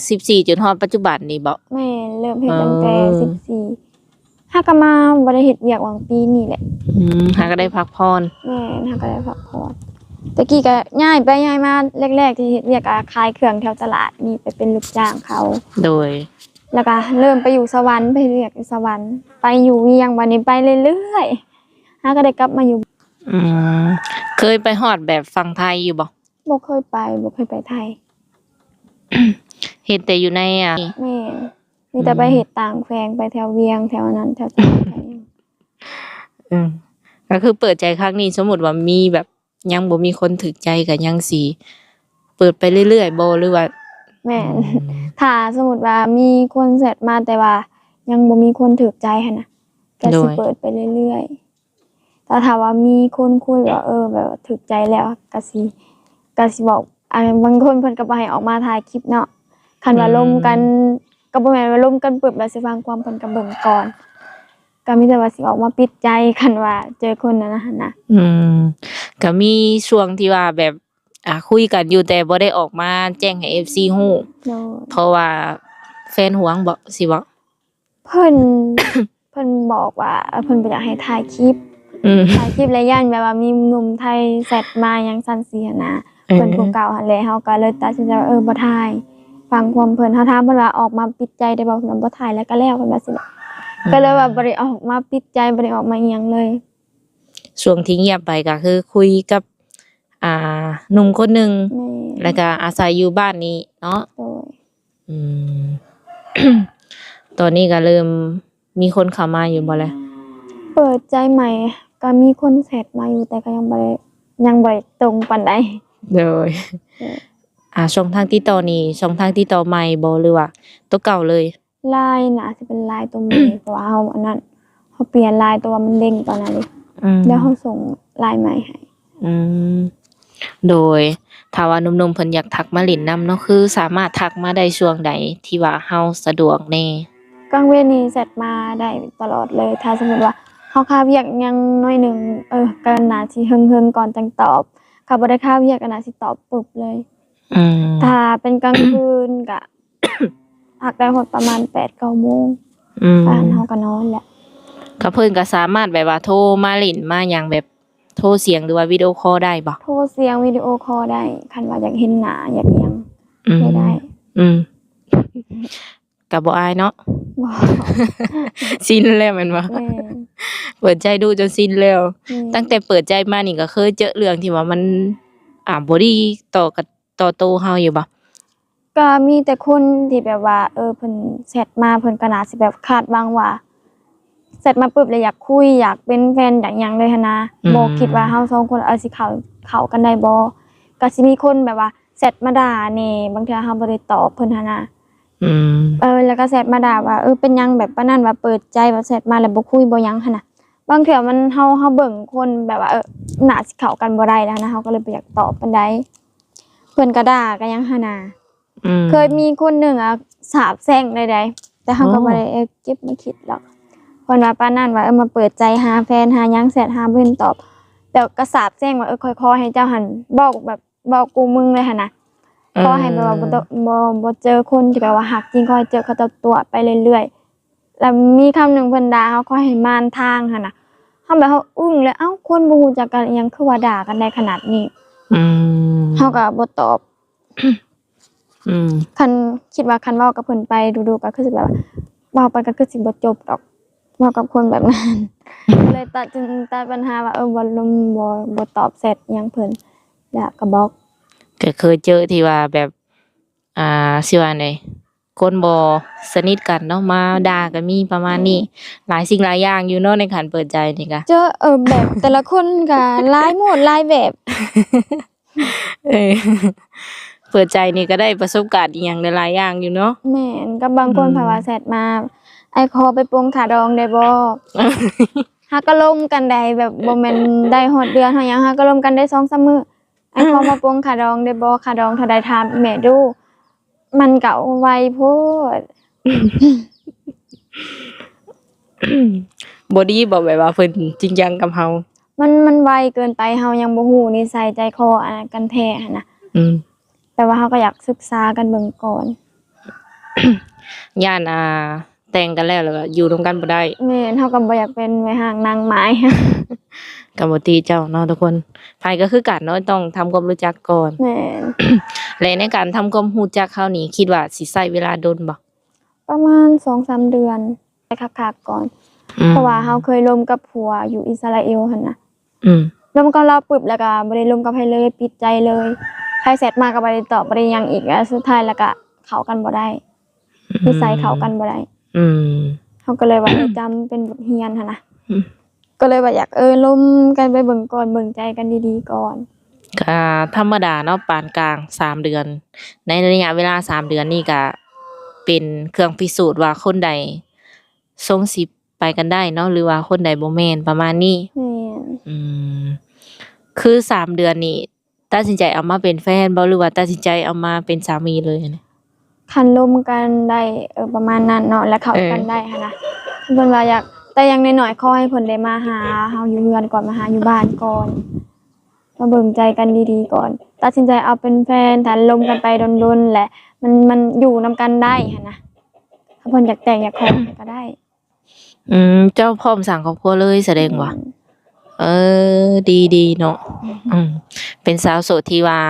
ສິບສີ່ຈົນຮອດປັດຈຸບັນນີ້ບໍ? ແມ່ນ ເລີ່ມເຮັດຕັ້ງແຕ່ ອໍ ສິບສີ່ ຫາກໍມາບໍ່ໄດ້ເຮັດວຽກຫວ່າງປີນີ້ແຫຼະ. ອືມ ຫາກໍໄດ້ພັກຜ່ອນ. ແມ່ນ ຫາກໍໄດ້ພັກຜ່ອນ. ແຕ່ກີ້ກໍຍ້າຍໄປຍ້າຍມາ ແລກໆທີ່ເຮັດວຽກກໍຂາຍເຄື່ອງແຖວຕະຫຼາດ ມີໄປເປັນລູກຈ້າງເຂົາ. ໂດຍ. ແລ້ວກໍເລີ່ມໄປຢູ່ສະຫວັນ ໄປເຮັດວຽກຢູ່ສະຫວັນ ໄປຢູ່ວຽງ ບັດນີ້ໄປເລື້ອຍໆ ຫາກໍໄດ້ກັບມາຢູ່. ອືມ ເຄີຍໄປຮອດແບບຝັ່ງໄທຢູ່ບໍ່? ບໍ່ເຄີຍໄປ ບໍ່ເຄີຍໄປໄທ. ເຮັດແຕ່ຢູ່ໃນ ອ່າ ແມ່ນ ມີແຕ່ໄປເຮັດຕ່າງແຂວງ ອືມ ໄປແຖວວຽງ ແຖວນັ້ນແຖວນີ້. ອືມ ກໍຄືເປີດໃຈຄັ້ງນີ້ ສົມມຸດວ່າມີແບບ ຍັງບໍ່ມີຄົນຖືກໃຈກໍຍັງຊິເປີດໄປເລື້ອຍໆບໍ່ ຫຼືວ່າ? ແມ່ນ ອືມ ຖ້າສົມມຸດວ່າມີຄົນແຊັດມາ ແຕ່ວ່າຍັງບໍ່ມີຄົນຖືກໃຈຫັ້ນນະ ກໍຊິ ໂດຍ ເປີດໄປເລື້ອຍໆ. ແຕ່ຖ້າວ່າມີຄົນຄຸຍວ່າ ເອີ ແບບວ່າຖືກໃຈແລ້ວ ກໍຊິ ກໍຊິບອກ ອັນ ບາງຄົນເພິ່ນກໍບໍ່ໃຫ້ອອກມາຖ່າຍຄລິບເນາະ ຄັນວ່າ ອືມ ລົມກັນ ກໍບໍ່ແມ່ນວ່າລົມກັນປຶບແລ້ວຊິຟັງຄວາມ ເພິ່ນກໍເບິ່ງກ່ອນ. ກໍມີແຕ່ວ່າຊິອອກມາປິດໃຈ ຄັນວ່າເຈີຄົນນັ້ນນະຫັ້ນນະ. ອືມ ກໍມີຊ່ວງທີ່ວ່າແບບ ອ່າ ຄຸຍກັນຢູ່ ແຕ່ບໍ່ໄດ້ອອກມາແຈ້ງໃຫ້ເອັຟຊີຮູ້. ໂດຍ. ເພາະວ່າແຟນຫວງບໍ ຊິເວົ້າ? ເພິ່ນ ເພິ່ນບອກວ່າ ເອີ ເພິ່ນບໍ່ຢາກໃຫ້ຖ່າຍຄລິບ. ອືມ ຖ່າຍຄລິບແລ້ວຢ້ານແບບວ່າມີໜຸ່ມໄທແຊັດມາຫຍັງຊັ້ນຊີ້ຫັ້ນນະ. ເອີ ເພິ່ນຜູ້ເກົ່າຫັ້ນແຫຼະ ເຮົາກໍເລີຍຕັດສິນໃຈວ່າ ເອີ ບໍ່ຖ່າຍ ຟັງຄວາມເພິ່ນ. ເຮົາຖາມເພິ່ນວ່າ ອອກມາປິດໃຈໄດ້ບໍ່? ເພິ່ນວ່າ ບໍ່ຖ່າຍແລ້ວກໍແລ້ວ ເພິ່ນວ່າຊີ້ນະ. ອືມ ກໍເລີຍວ່າບໍ່ໄດ້ອອກມາປິດໃຈ ບໍ່ໄດ້ອອກມາອີ່ຫຍັງເລີຍ. ຊ່ວງທີ່ງຽບໄປກໍຄືຄຸຍກັບ ອ່າ ໜຸ່ມຄົນໜຶ່ງ. ແມ່ນ. ແລ້ວກໍອາໄສຢູ່ບ້ານນີ້ເນາະ? ໂດຍ. ອືມ ຕອນນີ້ກໍເລີ່ມມີຄົນເຂົ້າມາຢູ່ບໍ່ແລະ? ເປີດໃຈໃໝ່ ກໍມີຄົນແຊັດມາຢູ່ ແຕ່ກໍຍັງບໍ່ໄດ້ ຍັງບໍ່ໄດ້ຕົງປານໃດ. ໂດຍ. ໂດຍ. ອ່າ ຊ່ອງທາງຕິດຕໍ່ນີ້ ຊ່ອງທາງຕິດຕໍ່ໃໝ່ບໍ່ ຫຼືວ່າຕົວເກົ່າເລີຍ? ລາຍ ໜ້າຊິເປັນລາຍຕົວໃໝ່ ເພາະວ່າເຮົາ ອັນນັ້ນ ເຮົາປ່ຽນລາຍ ແຕ່ວ່າມັນເດ້ງຕອນນັ້ນເດ້. ອືມ ແລ້ວເຮົາສົ່ງລາຍໃໝ່ໃຫ້. ອືມ ໂດຍ. ຖ້າວ່າໜຸ່ມໆເພິ່ນຢາກທັກມາຫຼິ້ນນຳເນາະ ຄືສາມາດທັກມາໄດ້ຊ່ວງໃດທີ່ວ່າເຮົາສະດວກແດ່? ກາງເວັນນີ້ແຊັດມາໄດ້ຕະຫຼອດເລີຍ. ຖ້າສົມມຸດວ່າເຮົາຄາວຽກຫຍັງໜ້ອຍໜຶ່ງ ເອີ ກໍໜ້າຊິເຮິງໆກ່ອນຈັ່ງຕອບ. ຖ້າບໍ່ໄດ້ຄາວຽກກໍໜ້າຊິຕອບປຶບເລີຍ. ອືມ ຖ້າເປັນກາງຄືນກໍ ພັກໄດ້ຮອດປະມານແປດເກົ້າໂມງ. ອືມ ປານເຮົາກໍນອນແຫຼະ. ກໍເພິ່ນກໍສາມາດແບບວ່າໂທມາຫຼິ້ນມາຫຍັງ ແບບໂທສຽງ ຫຼືວ່າວິດີໂອຄໍໄດ້ບໍ່? ໂທສຽງ ວິດີໂອຄໍໄດ້ ຄັນວ່າຢາກເຫັນໜ້າ ຢາກຫຍັງ. ອືມ ເຄີຍໄດ້ ອືມ ກໍບໍ່ອາຍເນາະ. ບໍ່ ຊິນແລ້ວແມ່ນບໍ່? ແມ່ນ ເປີດໃຈດຸຈົນຊິນແລ້ວ. ແມ່ນ ຕັ້ງແຕ່ເປີດໃຈມານີ້ກໍເຄີຍເຈີເລື່ອງທີ່ວ່າມັນ ອ່າ ບໍ່ດີຕໍ່ກັບ ຕໍ່ໂຕເຮົາຢູ່ບໍ່? ກໍມີແຕ່ຄົນທີ່ແບບວ່າ ເອີ ເພິ່ນແຊັດມາ ເພິ່ນກໍໜ້າຊິແບບຄາດຫວັງວ່າ ແຊັດມາປຶບແລ້ວຢາກຄຸຍ ຢາກເປັນແຟນ ຢາກຫຍັງເລີຍຫັ້ນນະ. ອືມ ບໍ່ຄິດວ່າເຮົາສອງຄົນ ເອີ ຊິເຂົ້າ ເຂົ້າກັນໄດ້ບໍ່? ກໍຊິມີຄົນແບບວ່າແຊັດມາດ່າແດ່ ບາງເທື່ອເຮົາບໍ່ໄດ້ຕອບເພິ່ນຫັ້ນນະ. ອືມ ເອີ ແລ້ວກໍແຊັດມາດ່າວ່າ ເອີ ເປັນຫຍັງແບບປານນັ້ນ ວ່າເປີດໃຈ ວ່າແຊັດມາແລ້ວບໍ່ຄຸຍບໍ່ຫຍັງຫັ້ນນະ. ບາງເທື່ອມັນ ເຮົາ ເຮົາເບິ່ງຄົນແບບວ່າ ເອີ ໜ້າຊິເຂົ້າກັນບໍ່ໄດ້ແລ້ວນະ ເຮົາກໍເລີຍບໍ່ຢາກຕອບປານໃດ. ເພິ່ນກໍດ່າກໍຫຍັງຫັ້ນນະ. ອືມ ເຄີຍມີຄົນໜຶ່ງອະ ສາບແຊ່ງໄດ້ໃດ ແຕ່ເຮົາກໍ ໂອ້ ບໍ່ໄດ້ ເອີ ເກັບມາຄິດດອກ. ເພິ່ນວ່າປານນັ້ນວ່າ ເອີ ມາເປີດໃຈຫາແຟນຫາຫຍັງ ແຊັດຫາບໍ່ເຫັນຕອບ ແລ້ວກໍສາບແຊ່ງວ່າ ເອີ ຂ້ອຍຂໍໃຫ້ເຈົ້າຫັ້ນບອກແບບ ບອກກູມຶງເລີຍຫັ້ນນະ. ເອີ ຂໍໃຫ້ແບບວ່າບໍ່ຕ້ອງ ບໍ່ ບໍ່ເຈີຄົນທີ່ແບບວ່າຮັກຈິງ ຂໍໃຫ້ເຈີເຂົາເຈົ້າຕົວະໄປເລື້ອຍໆ. ແລ້ວມີຄຳໜຶ່ງເພິ່ນດ່າເຮົາ ຂໍໃຫ້ໝານທາງຫັ້ນນະ. ເຮົາແບບເຮົາອຶ້ງເລີຍ ເອົ້າ ຄົນບໍ່ຮູ້ຈັກກັນອີ່ຫຍັງ ຄືວ່າດ່າກັນໄດ້ຂະໜາດນີ້. ອືມ ເຮົາກໍບໍ່ຕອບ. ອືມ ຄັນ ຄິດວ່າຄັນເວົ້າກັບເພິ່ນໄປດຸໆ ກໍຄືຊິແບບວ່າ ເວົ້າໄປກໍຄືຊິບໍ່ຈົບດອກ ເວົ້າກັບຄົນແບບນັ້ນ. ກໍເລີຍຕັດ ຕັດບັນຫາວ່າ ເອີ ບໍ່ລົມ ບໍ່ ບໍ່ຕອບແຊັດຫຍັງເພິ່ນ ແລ້ວກໍບລັອກ. ກໍເຄີຍເຈີທີ່ວ່າແບບ ອ່າ ຊິວ່າແນວໃດ ຄົນບໍ່ສະໜິດກັນເນາະ ມາ ອືມ ດ່າກໍມີປະມານນີ້. ຫຼາຍສິ່ງຫຼາຍຢ່າງຢູ່ເນາະ ໃນການເປີດໃຈນີ້ກະ ເຈີ ເອີ ແບບແຕ່ລະຄົນກໍຫຼາຍໂໝດຫຼາຍແບບ. ເອີ ເປີດໃຈນີ້ກໍໄດ້ປະສົບການອີ່ຫຍັງຫຼາຍໆຢ່າງຢູ່ເນາະ. ແມ່ນ ກັບບາງຄົນ ອືມ ເພິ່ນວ່າແຊັດມາ ອ້າຍຂໍໄປປົງຄ່າດອງໄດ້ບໍ່? ຫາກໍລົມກັນໄດ້ ແບບບໍ່ແມ່ນໄດ້ຮອດເດືອນຮອດຫຍັງ ຫາກໍລົມກັນໄດ້ສອງສາມມື້ ອ້າຍຂໍມາປົງຄ່າດອງໄດ້ບໍ່? ຄ່າດອງເທົ່າໃດ? ຖາມແມ່ດູ. ມັນກໍໄວໂພດ. ບໍ່ດີບໍ່ ແບບວ່າເພິ່ນຈິງຈັງກັບເຮົາ? ມັນ ມັນໄວເກີນໄປ ເຮົາຍັງບໍ່ຮູ້ນິໄສໃຈຄໍອັນນັ້ນກັນແທ້ຫັ້ນນະ. ອືມ ແຕ່ວ່າເຮົາກໍຢາກສຶກສາກັນເບິ່ງກ່ອນ. ຢ້ານ ອ່າ ແຕ່ງກັນແລ້ວ ແລ້ວກໍຢູ່ນຳກັນບໍ່ໄດ້. ແມ່ນ ເຮົາກໍບໍ່ຢາກເປັນແມ່ຮ້າງນາງໝ້າຍ. ກໍບໍ່ຕິເຈົ້າເນາະທຸກຄົນ ໃຜກໍຄືກັນເນາະ ຕ້ອງທຳຄວາມຮູ້ຈັກກ່ອນ. ແມ່ນ ແລະ ໃນການທຳຄວາມຮູ້ຈັກເຮົານີ້ ຄິດວ່າຊິໃຊ້ເວລາດົນບໍ່? ປະມານສອງສາມເດືອນ ໄດ້ຄັກໆກ່ອນ. ອືມ ເພາະວ່າເຮົາເຄີຍລົມກັບຜົວຢູ່ອິດສະຣາເອວຫັ້ນນະ. ອືມ ລົມກັບລາວປຶບ ແລ້ວກໍບໍ່ໄດ້ລົມກັບໃຜເລີຍ ປິດໃຈເລີຍ. ໃຜແຊັດມາກໍບໍ່ໄດ້ຕອບ ບໍ່ໄດ້ຫຍັງອີກ ແລ້ວສຸດທ້າຍແລ້ວກໍເຂົ້າກັນບໍ່ໄດ້. ອືມ ນິໄສເຂົ້າກັນບໍ່ໄດ້. ອືມ ເຮົາກໍເລີຍວ່າ ເອີ ຈຳເປັນບົດຮຽນຫັ້ນນະ. ອືມ ກໍເລີຍວ່າຢາກ ເອີ ລົມກັນໄປເບິ່ງກ່ອນ ເບິ່ງໃຈກັນດີໆກ່ອນ. ກໍທຳມະດາເນາະ ປານກາງສາມເດືອນ. ໃນໄລຍະເວລາສາມເດືອນນີ້ ກໍເປັນເຄື່ອງພິສູດວ່າຄົນໃດຊົງຊິໄປກັນໄດ້ເນາະ ຫຼືວ່າຄົນໃດບໍ່ແມ່ນ ປະມານນີ້. ແມ່ນ ອືມ ຄືສາມເດືອນນີ້ ຕັດສິນໃຈເອົາມາເປັນແຟນບໍ່ ຫຼືວ່າຕັດສິນໃຈເອົາມາເປັນສາມີເລີຍ? ຄັນລົມກັນໄດ້ ເອີ ປະມານນັ້ນເນາະ ແລ້ວເຂົ້າ ເອີ ກັນໄດ້ຫັ້ນນະ ເພິ່ນວ່າຢາກ ແຕ່ຢ່າງໜ້ອຍໆ ຂໍໃຫ້ເພິ່ນໄດ້ມາຫາເຮົາຢູ່ເຮືອນກ່ອນ ມາຫາຢູ່ບ້ານກ່ອນ ມາເບິ່ງໃຈກັນດີໆກ່ອນ ຕັດສິນໃຈເອົາເປັນແຟນ. ຖ້າລົມກັນໄປດົນໆ ແລະ ມັນ ມັນຢູ່ນຳກັນໄດ້ຫັ້ນນະ ຖ້າເພິ່ນຢາກແຕ່ງຢາກຂອງກໍໄດ້. ອືມ ເຈົ້າພ້ອມສ້າງຄອບຄົວເລີຍສະແດງວ່າ. ແມ່ນ ເອີ ດີໆເນາະ. ອືມ ເປັນສາວໂສດທີ່ວ່າ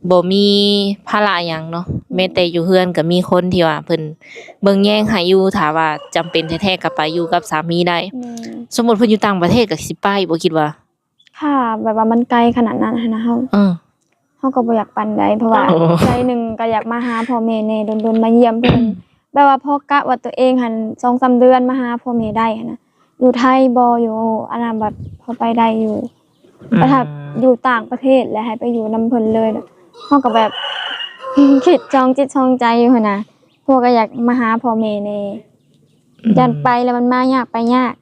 ບໍ່ມີພາລະຫຍັງເນາະ. ແມ່ນ ແມ້ແຕ່ຢູ່ເຮືອນກໍມີຄົນທີ່ວ່າເພິ່ນເບິ່ງແຍງໃຫ້ຢູ່ ຖ້າວ່າຈຳເປັນແທ້ໆກໍໄປຢູ່ກັບສາມີໄດ້. ແມ່ນ ສົມມຸດເພິ່ນຢູ່ຕ່າງປະເທດກໍຊິໄປບໍ່ ຄິດວ່າ? ຖ້າແບບວ່າມັນໄກຂະໜາດນັ້ນຫັ້ນນະ ເຮົາ ເອີ ເຮົາກໍບໍ່ຢາກປານໃດ ເພາະວ່າ ໂອ້ ໃຈໜຶ່ງກໍຢາກມາຫາພໍ່ແມ່ແດ່ ດົນໆມາຢ້ຽມເພິ່ນ ແບບວ່າພໍກະວ່າຕົວເອງຫັ້ນສອງສາມເດືອນມາຫາພໍ່ແມ່ໄດ້ຫັ້ນນະ ຢູ່ໄທບໍ່ ຢູ່ອັນນັ້ນ ແບບພໍໄປໄດ້ຢູ່. ອືມ ແຕ່ຖ້າຢູ່ຕ່າງປະເທດ ແລ້ວໃຫ້ໄປຢູ່ນຳເພິ່ນເລີຍ ເຮົາກໍແບບຄິດຊອງຈິດຊອງໃຈຢູ່ຫັ້ນນະ ເພາະວ່າກໍຢາກມາຫາພໍ່ແມ່ແດ່. ອືມ ຢ້ານໄປແລ້ວມັນມາຍາກໄປຍາກ.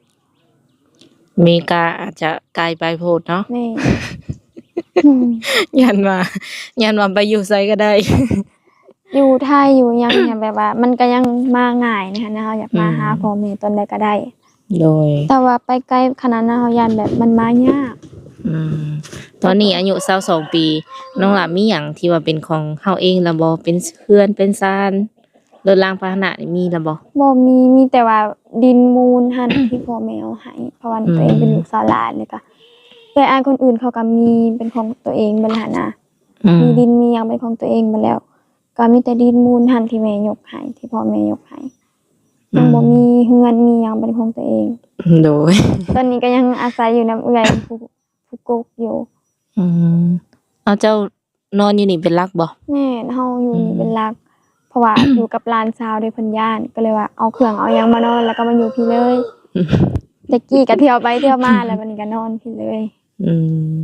ເມກາອາດຈະໄກໄປໂພດເນາະ. ແມ່ນ ຢ້ານວ່າ ຢ້ານວ່າໄປຢູ່ໃສກໍໄດ້ ຢູ່ໄທຢູ່ຫຍັງນີ້ ແບບວ່າມັນກໍຍັງມາງ່າຍຫັ້ນນະ ເຮົາຢາກມາຫາ ອືມ ພໍ່ແມ່ຕອນໃດກໍໄດ້. ໂດຍ ແຕ່ວ່າໄປໄກຂະໜາດນັ້ນ ເຮົາຢ້ານແບບມັນມາຍາກ. ອືມ ຕອນນີ້ອາຍຸຊາວສອງປີ ນ້ອງຫຼ້າມີຫຍັງທີ່ວ່າເປັນຂອງເຮົາເອງລະບໍ່? ເປັນເຮືອນເປັນຊານ ລົດລາງພາຫະນະນີ້ມີລະບໍ່? ບໍ່ມີ ມີແຕ່ວ່າດິນມູນຫັ້ນ ທີ່ພໍ່ແມ່ເອົາໃຫ້ ເພາະວ່າ ອືມ ຕົວເອງເປັນລູກສາວຫຼານ ແລ້ວກະເອື້ອຍອ້າຍຄົນອື່ນເຂົາກະມີເປັນຂອງຕົວເອງເບິດຫັ້ນນະ. ອືມ ມີດິນມີຫຍັງເປັນຂອງຕົວເອງເບິດແລ້ວ. ກໍມີແຕ່ດິນມູນຫັ້ນທີ່ແມ່ຍົກໃຫ້ ທີ່ພໍ່ແມ່ຍົກໃຫ້ ຍັງບໍ່ ອືມ ມີເຮືອນມີຫຍັງເປັນຂອງຕົວເອງ. ໂດຍ ຕອນນີ້ກໍຍັງອາໄສຢູ່ນຳເອື້ອຍຜູ້ ຜູ້ກົກຢູ່. ອືມ ເອົາ ເຈົ້ານອນຢູ່ນີ້ເປັນຫຼັກບໍ່? ແມ່ນ ເຮົາຢູ່ນີ້ ອືມ ເປັນຫຼັກ ເພາະວ່າ ຢູ່ກັບຫຼານສາວເດ້ ເພິ່ນຢ້ານ ກໍເລີຍວ່າເອົາເຄື່ອງເອົາຫຍັງມານອນ ແລ້ວກໍມາຢູ່ພີ້ເລີຍ. ແຕ່ກີ້ກໍທ່ຽວໄປທ່ຽວມາ ແລ້ວບັດນີ້ກໍນອນພີ້ເລີຍ. ອືມ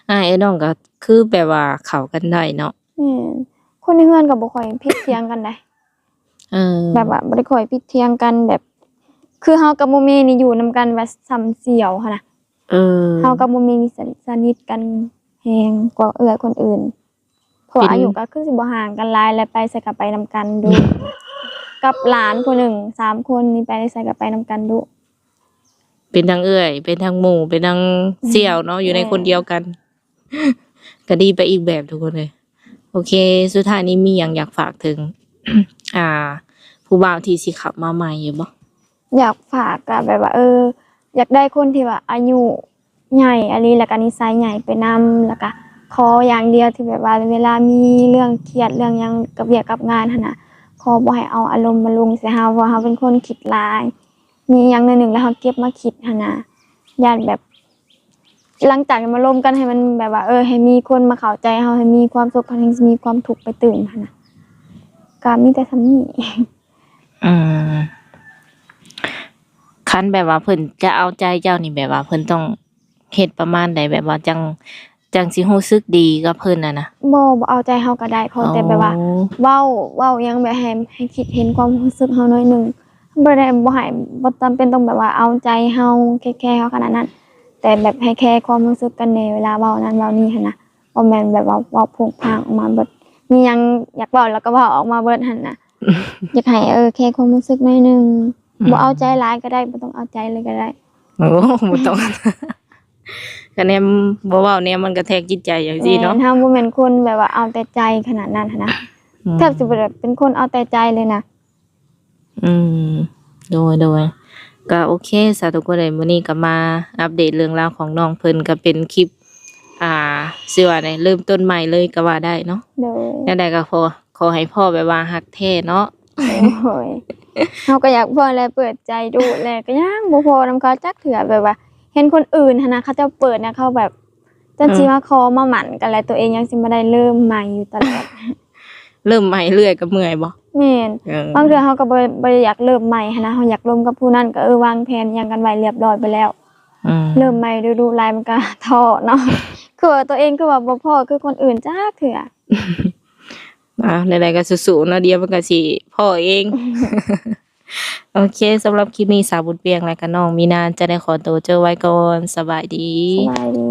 ອ້າຍເອີຍນ້ອງກໍຄືແບບວ່າເຂົ້າກັນໄດ້ເນາະ. ແມ່ນ ຄົນໃນເຮືອນກໍບໍ່ຄ່ອຍຜິດຖຽງກັນໃດ. ເອີ ແບບວ່າບໍ່ໄດ້ຄ່ອຍຜິດຖຽງກັນ ແບບ ຄືເຮົາກັບໝູ່ເມນີ້ຢູ່ນຳກັນວ່າສ່ຳສ່ຽວຫັ້ນນະ. ເອີ ເຮົາກັບໝູ່ເມນີ້ສະ ສະໜິດກັນແຮງກວ່າເອື້ອຍຄົນອື່ນ ເພາະວ່າ ເປັນ ອາຍຸກໍຄືຊິບໍ່ຫ່າງກັນຫຼາຍ ແລະ ໄປໃສກໍໄປນຳກັນດຸ. ກັບຫຼານຜູ້ໜຶ່ງ ສາມຄົນນີ້ ໄປໃສກໍໄປນຳກັນດຸ. ເປັນທັງເອື້ອຍ ເປັນທັງໝູ່ ເປັນທັງສ່ຽວເນາະ ຢູ່ໃນ ແມ່ນ ຄົນດຽວກັນ ກໍດີໄປອີກແບບທຸກຄົນເອີຍ. ໂອເຄ ສຸດທ້າຍນີ້ມີຫຍັງຢາກຝາກເຖິງ ອ່າ ຜູ້ບ່າວທີ່ຊິເຂົ້າມາໃໝ່ຢູ່ບໍ່? ຢາກຝາກກໍແບບວ່າ ເອີ ຢາກໄດ້ຄົນທີ່ວ່າອາຍຸໃຫຍ່ອີ່ຫຼີ ແລ້ວກໍນິໄສໃຫຍ່ໄປນຳ ແລ້ວກໍຂໍຢ່າງດຽວທີ່ແບບວ່າເວລາມີເລື່ອງຄຽດເລື່ອງຫຍັງກັບວຽກກັບງານຫັ້ນນະ ຂໍບໍ່ໃຫ້ເອົາອາລົມມາລົງໃສ່ເຮົາ ເພາະວ່າເຮົາເປັນຄົນຄິດຫຼາຍ ມີຫຍັງໜ້ອຍໜຶ່ງແລ້ວເຮົາເກັບມາຄິດຫັ້ນນະ ຢ້ານແບບ ຫຼັງຈາກມາລົມກັນໃຫ້ມັນແບບວ່າ ເອີ ໃຫ້ມີຄົນມາເຂົ້າໃຈເຮົາ ໃຫ້ມີຄວາມສຸກ ເຮົາຈັ່ງຊິມີຄວາມທຸກໄປຕື່ມຫັ້ນນະ ກໍມີແຕ່ສ່ຳນີ້. ອືມ ຄັນແບບວ່າເພິ່ນຈະເອົາໃຈເຈົ້ານີ້ ແບບວ່າເພິ່ນຕ້ອງເຮັດປະມານໃດ ແບບວ່າຈັ່ງ ຈັ່ງຊິຮູ້ສຶກດີກັບເພິ່ນຫັ້ນນະ? ບໍ່ ບໍ່ເອົາໃຈເຮົາກໍໄດ້ ຂໍແຕ່ແບບວ່າ ອໍ ເວົ້າ ເວົ້າຫຍັງແບບໃຫ້ ໃຫ້ຄິດເຫັນຄວາມຮູ້ສຶກເຮົາໜ້ອຍໜຶ່ງ ບໍ່ໄດ້ ບໍ່ໃຫ້ ບໍ່ຈຳເປັນຕ້ອງແບບວ່າເອົາໃຈເຮົາ ແຄ ແຄເຮົາຂະໜາດນັ້ນ ແຕ່ແບບໃຫ້ແຄຄວາມຮູ້ສຶກກັນແດ່ ເວລາເວົ້ານັ້ນເວົ້ານີ້ຫັ້ນນະ ບໍ່ແມ່ນແບບວ່າເວົ້າໂພງພາງອອກມາເບິດ ມີຫຍັງຢາກເວົ້າແລ້ວກໍເວົ້າອອກມາເບິດຫັ້ນນະ. ຢາກໃຫ້ ເອີ ແຄຄວາມຮູ້ສຶກໜ້ອຍໜຶ່ງ ອືມ ບໍ່ເອົາໃຈຫຼາຍກໍໄດ້ ບໍ່ຕ້ອງເອົາໃຈເລີຍກໍໄດ້. ໂອ້ ບໍ່ຕ້ອງ ກະແນມບໍ່ເວົ້າແນມມັນກະແທກຈິດໃຈຈັ່ງຊີ້ເນາະ. ແມ່ນ ເຮົາບໍ່ແມ່ນຄົນແບບວ່າເອົາແຕ່ໃຈຂະໜາດນັ້ນຫັ້ນນະ ອືມ ແທບຊິບໍ່ໄດ້ເປັນຄົນເອົາແຕ່ໃຈເລີຍນະ. ອືມ ໂດຍ ໂດຍ ກະໂອເຄຊະທຸກຄົນເອີຍ ມື້ນີ້ກະມາອັບເດດເລື່ອງລາວຂອງນ້ອງເພິ່ນ ກະເປັນຄລິບ ອ່າ ຊິວ່າໃດ ເລີ່ມຕົ້ນໃໝ່ເລີຍກະວ່າໄດ້ເນາະ. ໂດຍ ແນວໃດກະຂໍ ຂໍໃຫ້ພໍ້ແບບວ່າຮັກແທ້ເນາະ. ໂດຍ ເຮົາກໍຢາກພໍ້ແຫຼະ ເປີດໃຈດຸແຫຼະ ກໍຍັງບໍ່ພໍ້ນຳເຂົາຈັກເທື່ອ ແບບວ່າເຫັນຄົນອື່ນຫັ້ນນະ ເຂົາເຈົ້າເປີດນະ ເຂົາແບບ ຈົນ ອືມ ຊິມາຂໍມາໝັ້ນກັນແຫຼະ ຕົວເອງຍັງຊິມາໄດ້ເລີ່ມໃໝ່ຢູ່ຕະຫຼອດ. ເລີ່ມໃໝ່ເລື້ອຍກໍເມື່ອຍບໍ່? ແມ່ນ ເອີ ບາງເທື່ອເຮົາກໍບໍ່ ບໍ່ໄດ້ຢາກເລີ່ມໃໝ່ຫັ້ນນະ ເຮົາຢາກລົມກັບຜູ້ນັ້ນກໍ ເອີ ວາງແຜນຫຍັງກັນໄວ້ລຽບລ້ອຍໄປແລ້ວ. ອືມ ເລີ່ມໃໝ່ດຸໆຫຼາຍມັນກໍທໍ້ເນາະ ຄືວ່າຕົວເອງຄືວ່າບໍ່ພໍ້ຄືຄົນອື່ນຈັກເທື່ອ. ອ່າ ແນວໃດກໍສູ້ໆເນາະ ດຽວມັນກໍຊິພໍ້ເອງ. ໂອເຄ ສຳລັບຄລິບນີ້ ສາວບຸນປຽງ ແລະກະນ້ອງມີນາ ຈະໄດ້ຂໍໂຕເຈົ້າໄວ້ກ່ອນ. ສະບາຍດີ. ສະບາຍດີ.